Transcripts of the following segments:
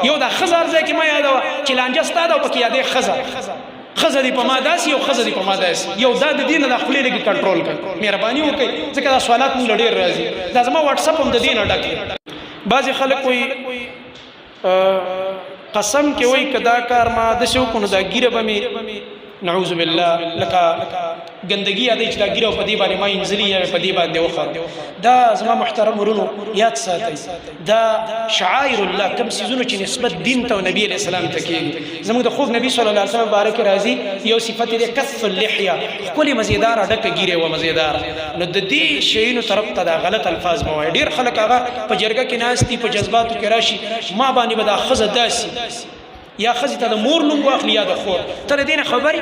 یو دا خزار ځای کې ما یادوه چې لانجه ستا ده او پکې یادې خزه، خزه دی په ما داسې او خزه دی په ما داسې. یو دا د دین د خپلې لګي کنټرول کړئ، مهرباني وکړئ، ځکه دا سوالات مونږ ډېر راځي. دا زما واتس اپ هم د دین ډک دی. بعضې خلک وایي قسم کې وایي که دا کار ما داسې وکړو نو دا ږیره به مې نعوذ بالله لکه ګندګي یادې چې دا ګیره په دې باندې ما انځلي یا په دې باندې وخور. دا زما محترم ورونو یاد ساتئ، دا شعائر الله کم سيزونو چې نسبت دین ته او نبی علیہ السلام ته کېږي. زموږ د خوږ نبی صلی الله علیه وسلم بارک راځي، یو صفت دې کث اللحیه، خپل مزیدار ډکه ګیره و مزیدار. نو د دې شیینو طرف ته دا غلط الفاظ مو وایي. ډیر خلک هغه په جرګه کې ناست دي، په جذباتو کې راشي، ما باندې به دا خزه داسي یا خزی ته د مور نوم واخلي یا د خور ته دین خبرې.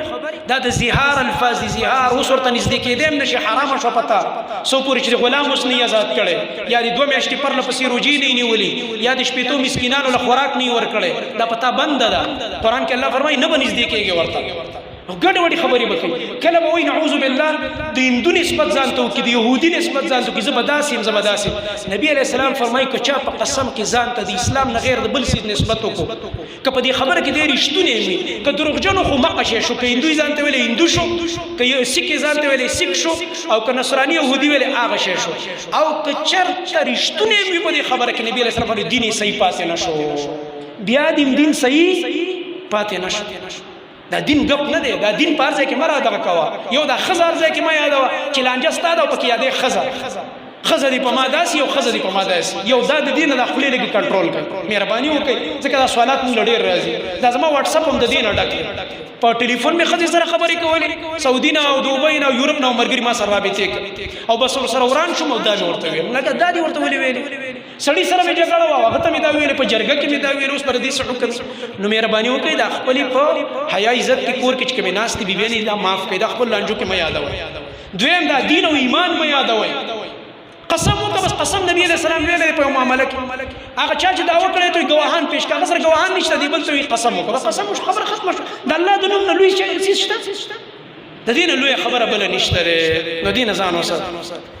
دا د زهار الفاظ دي، زهار اوس ورته نږدې کېدم نشي، حرام شو پتا سو پورې چې غلام اوس نه آزاد کړي، یا د 2 میاشتې پر لپسې روجي نه نیولي، یا د شپېتو مسکینانو له خوراک نه ور کړي، دا پتا بند ده. قران کې الله فرمایي نه بنږدې کېږي ورته. ګډ وډ خبرې وکړي، کله به وای نعوذ بالله د هندو نسبت ځان ته وکړي، د يهودي نسبت ځان ته وکړي، زبداسي زبداسي. نبی علی السلام فرمایي که چا په قسم کې ځان ته د اسلام نه غیر د بل څه نسبت وکړو، که په دې خبره کې ډېر رښتونی وي، که دروغجن خو مقه شي شو، که هندو ځان ته ویلې هندو شو، که یو سیک ځان ته ویلې سیک شو، او که نصرانی يهودي ویلې هغه شي شو، او که چرته رښتونی وي په دې خبره کې، نبی علیہ السلام فرمایي دین صحیح پاتې نشو، بیا دین دین صحیح پاتې نشو. دا دین ګپ نه دی، دا دین په ځای کې مرا دغه کوا. یو دا خزار ځای کې ما یادوه چې لانجه ستا ده او پکې یادې خزه، خزه دی په ما داسې او خزه دی په ما داسې. یو دا د دین د خپلې لګي کنټرول کړئ، مهرباني وکړئ، ځکه دا سوالات مونږ ډېر راځي. دا زما واتس اپ هم د دین ډک دی. په ټلیفون مې خزه سره خبرې کولې، سعودي نه او دوبۍ نه او یورپ نه مرګري ما سره رابطې او بس ور سره وران شوم او دا مې ورته ویل لکه دا دی ورته ولې ویلې. سړی سره مې جګړه وه، هغه ته مې دا ویل، په جرګه کې مې دا ویل، اوس پر دې څه حکم؟ نو مهرباني وکړئ، دا خپلې په حیا عزت کې کور کې چې کومې ناستې بیبیانې دا معاف کړئ، دا خپل لانجو کې مه یادوئ. دویم دا دین او ایمان مه یادوئ. قسم وکړه بس، قسم نبی علیہ السلام ویل په معاملې کې هغه چا چې دا وکړی ته ګواهان پیش کړه، هغه سره ګواهان نشته دی، بل ته قسم وکړه، قسم وشو، خبره ختمه شو. د الله د نوم نه لوی شی شته؟ د دین لوی خبره بل نشته. نو دین ځان وساته.